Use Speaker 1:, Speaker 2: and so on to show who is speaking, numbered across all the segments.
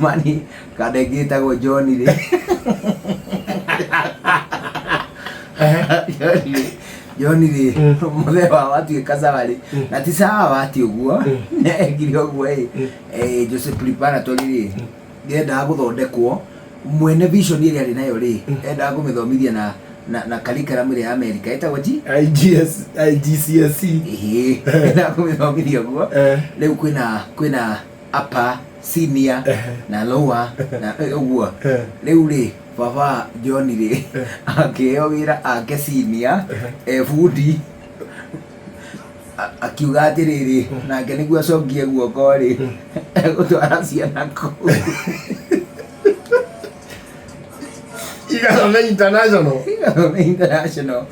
Speaker 1: Mani kanda ĩngĩ ĩtagwo John rĩ. John rĩ mũthee wao atuĩka sawa rĩ na ti sawa atĩ ũguo ekire ũguo ĩ Joseph Preparatory rĩ yendaga gũthondekwo mwene vision ĩrĩa arĩ nayo rĩ endaga kũmĩthomithia na na curriculum ĩrĩa ya Amerika ĩtagwo G
Speaker 2: IGS IGCSE.
Speaker 1: Ĩhĩ, endaga kũmĩthomithia ũguo. Rĩu kwĩna upper senior na lower na ũguo. Rĩu rĩ baba John rĩ akĩheo wĩra ake senior e bundi, akiuga atĩrĩrĩ, nake nĩguo acokie guoko rĩ, egũtwara ciana kũu
Speaker 2: Igathome international.
Speaker 1: Igathome international.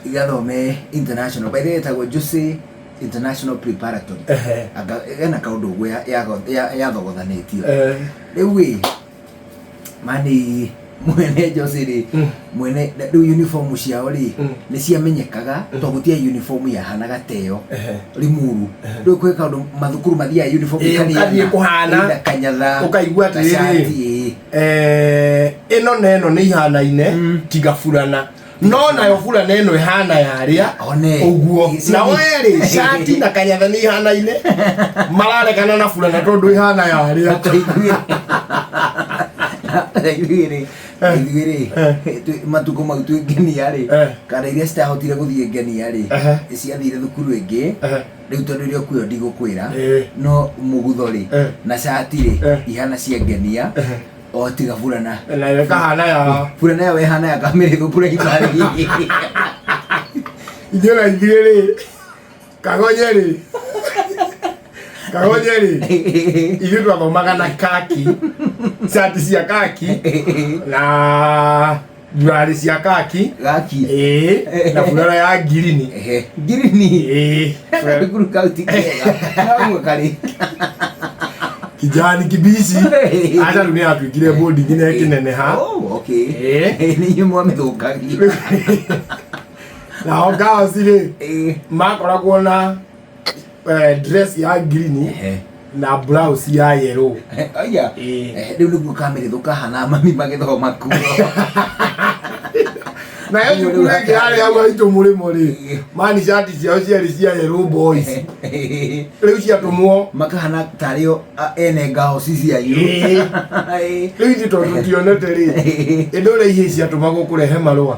Speaker 1: Igathome international. By the way, ĩtagwo Jose International Preparatory. Anga ena kaũndũ ũguo yathogothanĩtio. Rĩu ĩ mani mwene Jose rĩ, mwene rĩu uniform ciao rĩ nĩ ciamenyekaga tondũ gũtiarĩ uniform yahanaga ta ĩyo Limuru. Rĩu kwĩ kaũndũ mathukuru mathiaga uniform
Speaker 2: Ĩĩ, ũkathiĩ kũhana.
Speaker 1: Either kanyatha,
Speaker 2: Ũkaigua atĩrĩrĩ.
Speaker 1: gacati, ĩĩ.
Speaker 2: Ĩno na ĩno nĩ ihanaine tiga burana, no nayo burana ĩno ĩhana yarĩa.
Speaker 1: One.
Speaker 2: Ũguo.
Speaker 1: Ĩĩ,
Speaker 2: Na werĩ cati na kanyatha nĩ ihanaine, mararekana na burana tondũ ĩhana yarĩa.
Speaker 1: Ithuĩ rĩ, matukũ mau twĩ ngenia rĩ, kana iria citahotire gũthiĩ ngenia rĩ, ciathire thukuru ĩngĩ. Rĩu tondũ ĩrĩa ũkuoyo ndigũkwĩra, no mũgutho rĩ na cati rĩ ihana cia ngenia o tiga burana.
Speaker 2: Nayo ĩkahana ya
Speaker 1: burana ĩyo ĩhana ya kamĩrĩthũ primary.
Speaker 2: Ithuĩ na ithuĩ rĩ, kagonye rĩ, kagonye rĩ, ithuĩ twathomaga na kaki, cati cia kaki na thuruarĩ cia kaki.
Speaker 1: Gaki.
Speaker 2: Ĩĩ, na burana ya ngirini.
Speaker 1: Ehe, ngirini.
Speaker 2: Ĩĩ.
Speaker 1: Thukuru kau ti kega no karĩ
Speaker 2: Kijani kibici. Aca rĩu nĩ yatuĩkire boarding na ĩkĩneneha.
Speaker 1: Oh, okay.
Speaker 2: Ĩĩ.
Speaker 1: Nĩ inyuĩ mwamĩthũkagia.
Speaker 2: Nao girls rĩ, makoragwo na dress ya green na blouse ya yellow.
Speaker 1: Aya.
Speaker 2: Ĩĩ.
Speaker 1: Rĩu nĩguo kamĩrĩthũ kahana mami magĩthoma kuo.
Speaker 2: Nayo cukuru ĩngĩ yarĩ hau haitũ mũrĩmo rĩ, mani cati ciao ciarĩ cia yellow boys. Rĩu ciatũmwo
Speaker 1: Makahana tarĩo ene ngao cianyu.
Speaker 2: Ĩĩ. Rĩu ithuĩ tondũ tũtionete rĩ, ĩndĩ ũrĩa ihĩĩ ciatũmagwo kũrehe marũa,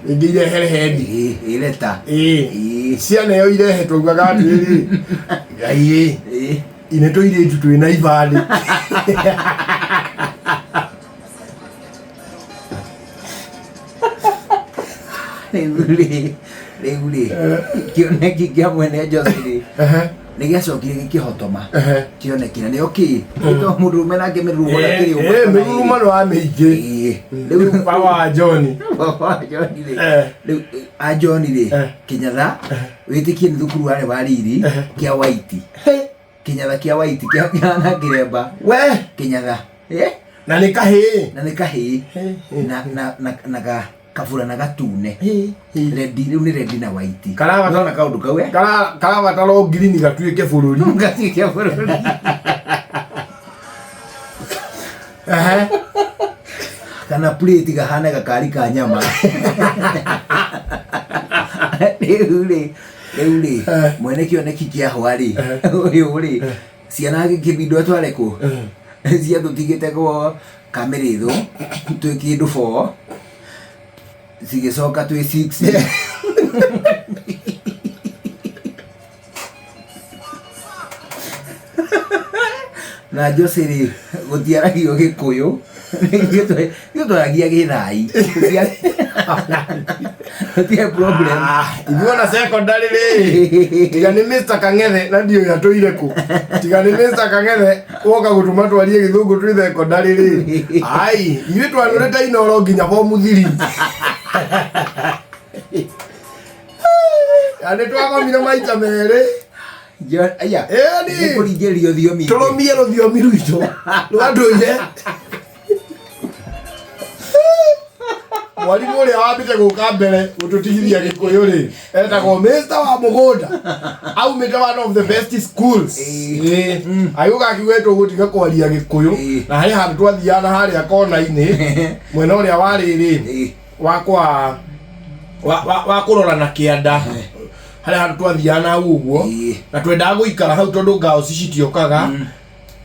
Speaker 2: ĩngĩ irehere hendi.
Speaker 1: Ĩreta.
Speaker 2: Ĩĩ. Ciana ĩyo irehe twaugaga atĩrĩrĩ, Ngai ĩ, ine tũirĩtu twĩna ibandĩ.
Speaker 1: Rĩu rĩ kĩoneki kĩa mwene Jose rĩ nĩ gĩacokire gĩkĩhotoma. Kĩoneki na nĩo kĩ to mũndũrũme nake mĩrurumo na kĩrĩ
Speaker 2: Mĩrurumo nĩ wa mĩingĩ.
Speaker 1: Rĩu
Speaker 2: baba wa John.
Speaker 1: Baba wa John rĩ, rĩu a John rĩ, Kĩnyatha wĩtĩkie nĩ thukuru warĩ wa riri kĩa white, kĩnyatha kĩa white kĩa kĩhana kĩremba.
Speaker 2: We.
Speaker 1: Kĩnyatha. Eh?
Speaker 2: Na nĩ kahĩĩ.
Speaker 1: Na nĩ kahĩĩ na ga kaburana gatune rendi, rĩu nĩ rendi na white. Nĩwona kaũndũ kau, eh?
Speaker 2: Karabatara o ngirini gatuĩke bũrũri.
Speaker 1: Gatuĩke bũrũri. Kana plate gahana gakari ka nyama. Rĩu rĩ mwene kĩoneki kĩahwa rĩ, ũyũ rĩ, ciana gĩkĩbindwo atware kũ ciatũtigĩte gwo kamĩrĩthũ twĩ kĩndũ 4, cigĩcoka twĩ 6. Na Jose rĩ, gũtiaragio gĩkũyũ, ithuĩ twaragia gĩthai. Gũtiarĩ problem.
Speaker 2: Ah, ithuĩ ona secondary rĩ, tiga nĩ Mr. Kang'ethe, na ndiũĩ atũire kũ, tiga nĩ Mr. Kang'ethe woka gũtũma twarie gĩthũngũ twĩ secondary rĩ, ai ithuĩ twanũrĩte inoro nginya form 3, na nĩ twagomire maita merĩ.
Speaker 1: Aya.
Speaker 2: Ĩni.
Speaker 1: Nĩkũringĩrĩrio thiomi ingĩ.
Speaker 2: Tũrũmie rũthiomi rwitũ rwa ndũire. Mwarimũ ũrĩa wambĩte gũka mbere gũtũtigithia Gĩkũyũ rĩ, etagwo Mr. wa Mũgũnda, aumĩte one of the best schools.
Speaker 1: Ĩĩ.
Speaker 2: Ĩĩ. Agĩũka akiuga tũgũtiga kwaria Gĩkũyũ.
Speaker 1: Ĩĩ.
Speaker 2: Na harĩ handũ twathiaga na harĩa kona-inĩ mwena ũrĩa warĩ rĩ,
Speaker 1: Ĩĩ.
Speaker 2: wa kwa wa kũrora na kĩanda, harĩa handũ twathiaga na hau ũguo.
Speaker 1: Ĩĩ.
Speaker 2: Na twendaga gũikara hau tondũ ngao ci citiokaga,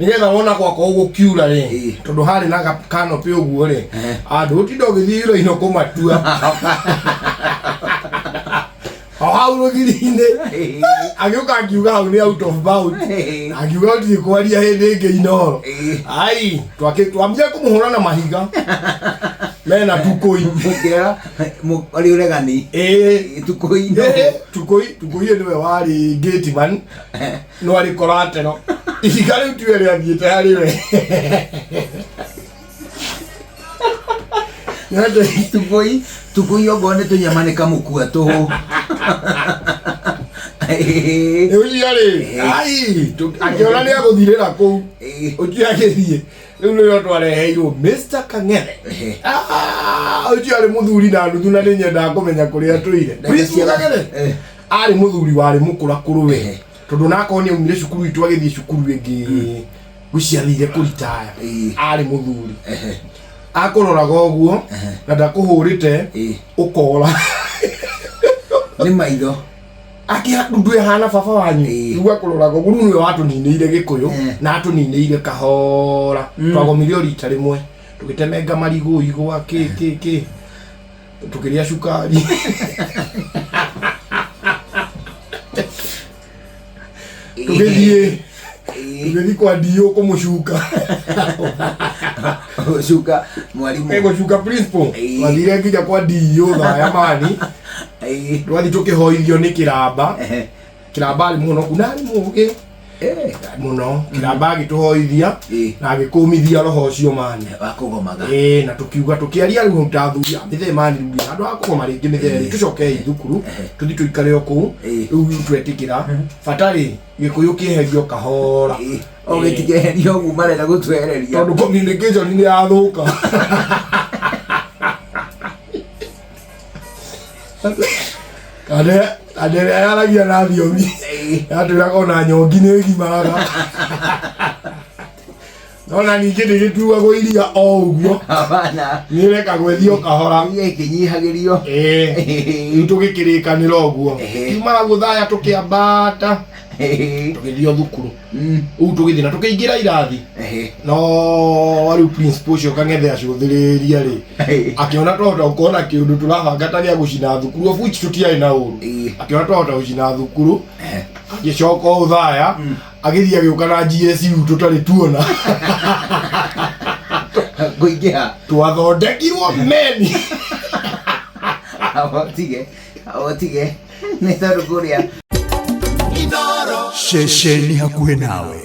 Speaker 2: nĩgetha wona gwakorwo gũkiura rĩ,
Speaker 1: Ĩĩ.
Speaker 2: tondũ harĩ na canopy ũguo rĩ,
Speaker 1: Ehe.
Speaker 2: andũ ũtinda ũgĩthiĩ iro-inĩ kũmatua o hau rũgiri-inĩ.
Speaker 1: Ĩĩ.
Speaker 2: Agĩũka akiuga hau nĩ out of bounds.
Speaker 1: Ĩĩ.
Speaker 2: Akiuga ũtirĩ kwaria hĩndĩ ĩngĩ Inoro.
Speaker 1: Ĩĩ.
Speaker 2: Ai, twambia kũmũhũra na mahiga mena tukũi.
Speaker 1: Mũkĩrora arĩ ũregani.
Speaker 2: Ĩĩ.
Speaker 1: Tukũi.
Speaker 2: Ĩĩ, tukũi tukũi nĩwe warĩ gateman, no arĩ koratero ihiga rĩu tiwe rĩathiĩte harĩ we.
Speaker 1: Tukũi tukũi okorwo nĩ tũnyama nĩ kamũkua tũhũ. Ĩĩ.
Speaker 2: Ũcio rĩ, ai, akĩona nĩ agũthirĩra kũu.
Speaker 1: Ĩĩ.
Speaker 2: Ũcio agĩthiĩ. Rĩu nĩrĩo twareheirwo Mr. Kang'ethe.
Speaker 1: Ehe.
Speaker 2: Ah, ũcio arĩ mũthuri na nuthu, na nĩ nyendaga kũmenya kũrĩa atũire. Please, Kang'ethe
Speaker 1: Eh.
Speaker 2: arĩ mũthuri warĩ mũkũrakũrũ we,
Speaker 1: Ehe.
Speaker 2: tondũ nakorwo nĩ aumire cukuru itũ agĩthiĩ cukuru ĩngĩ, gwĩciathire kũritaya.
Speaker 1: Ĩĩ.
Speaker 2: Arĩ mũthuri
Speaker 1: Ehe.
Speaker 2: akũroraga ũguo na ndakũhũrĩte,
Speaker 1: Ĩĩ.
Speaker 2: ũkora.
Speaker 1: Nĩ maitho.
Speaker 2: Akĩha ndundu ĩhana baba wanyu.
Speaker 1: Ĩĩ.
Speaker 2: Rĩu akũroraga ũguo, rĩu nĩwe watũninĩire Gĩkũyũ.
Speaker 1: Eh.
Speaker 2: Na atũninĩire kahora. Twagomire o rita rĩmwe, tũgĩtemenga marigũ, igwa, kĩ kĩ kĩ, tũkĩrĩa cukari, tũgĩthiĩ
Speaker 1: Ĩĩ.
Speaker 2: tũgĩthiĩ kwa ndiũ kũmũcuka.
Speaker 1: Cuka mwarimũ.
Speaker 2: Gũcuka principal.
Speaker 1: Ĩĩ.
Speaker 2: Twathire nginya kwa ndiũ thaya mani.
Speaker 1: Ĩĩ.
Speaker 2: Twathiĩ tũkĩhoithio nĩ Kĩramba.
Speaker 1: Ehe.
Speaker 2: Kĩramba arĩ mũhonoku na arĩ mũũgĩ
Speaker 1: Eh.
Speaker 2: mũno. Kĩramba agĩtũhoithia
Speaker 1: Ĩĩ.
Speaker 2: na agĩkũmithia roho ũcio mani.
Speaker 1: Wa kũgomaga.
Speaker 2: Ĩĩ, na tũkiuga tũkĩaria rĩu ta athuri a mĩthee mani, rĩu handũ ha kũgoma rĩngĩ mĩthee rĩ, tũcokei thukuru, tũthiĩ tũikare o kũu.
Speaker 1: Ĩĩ.
Speaker 2: Rĩu twetĩkĩra bata rĩ, Gĩkũyũ kĩeherio kahora.
Speaker 1: Ĩĩ. O gĩtikeherio ũguo marenda gũtwehereria.
Speaker 2: Tondũ communication nĩ yathũka. Kana ĩrĩa yaragia na thiomi
Speaker 1: Ĩĩ.
Speaker 2: yatwĩraga ona nyongi nĩ ĩgimaraga, nona ningĩ ndĩgĩtuagwo iria o ũguo.
Speaker 1: Hapana.
Speaker 2: Nĩrekagwo ĩthiĩ o kahora.
Speaker 1: Iria ikĩnyihagĩrio.
Speaker 2: Ĩĩ. Rĩu tũgĩkĩrĩkanĩra ũguo.
Speaker 1: Ehe.
Speaker 2: Kiumaga gũthaya tũkĩambata,
Speaker 1: Ĩĩ.
Speaker 2: tũgĩthiĩ o thukuru.
Speaker 1: Mm.
Speaker 2: Rĩu tũgĩthiĩ na tũkĩingĩra irathi,
Speaker 1: Ehe.
Speaker 2: no rĩu principal ũcio Kang'ethe acũthĩrĩria rĩ,
Speaker 1: Ĩĩ.
Speaker 2: akĩona twahota gũkorwo na kĩũndũ tũrabanga ta gĩa gũcina thukuru, of which tũtiarĩ na ũru.
Speaker 1: Ĩĩ.
Speaker 2: Akĩona twahota gũcina thukuru,
Speaker 1: Ehe.
Speaker 2: agĩcoka ũthaya, agĩthiĩ agĩũka na GSU tũtarĩ tuona.
Speaker 1: Kũingĩha.
Speaker 2: Twathondekirwo meni.
Speaker 1: Tige tige nĩ tondũ kũrĩa
Speaker 3: Ceceni hakuhĩ nawe.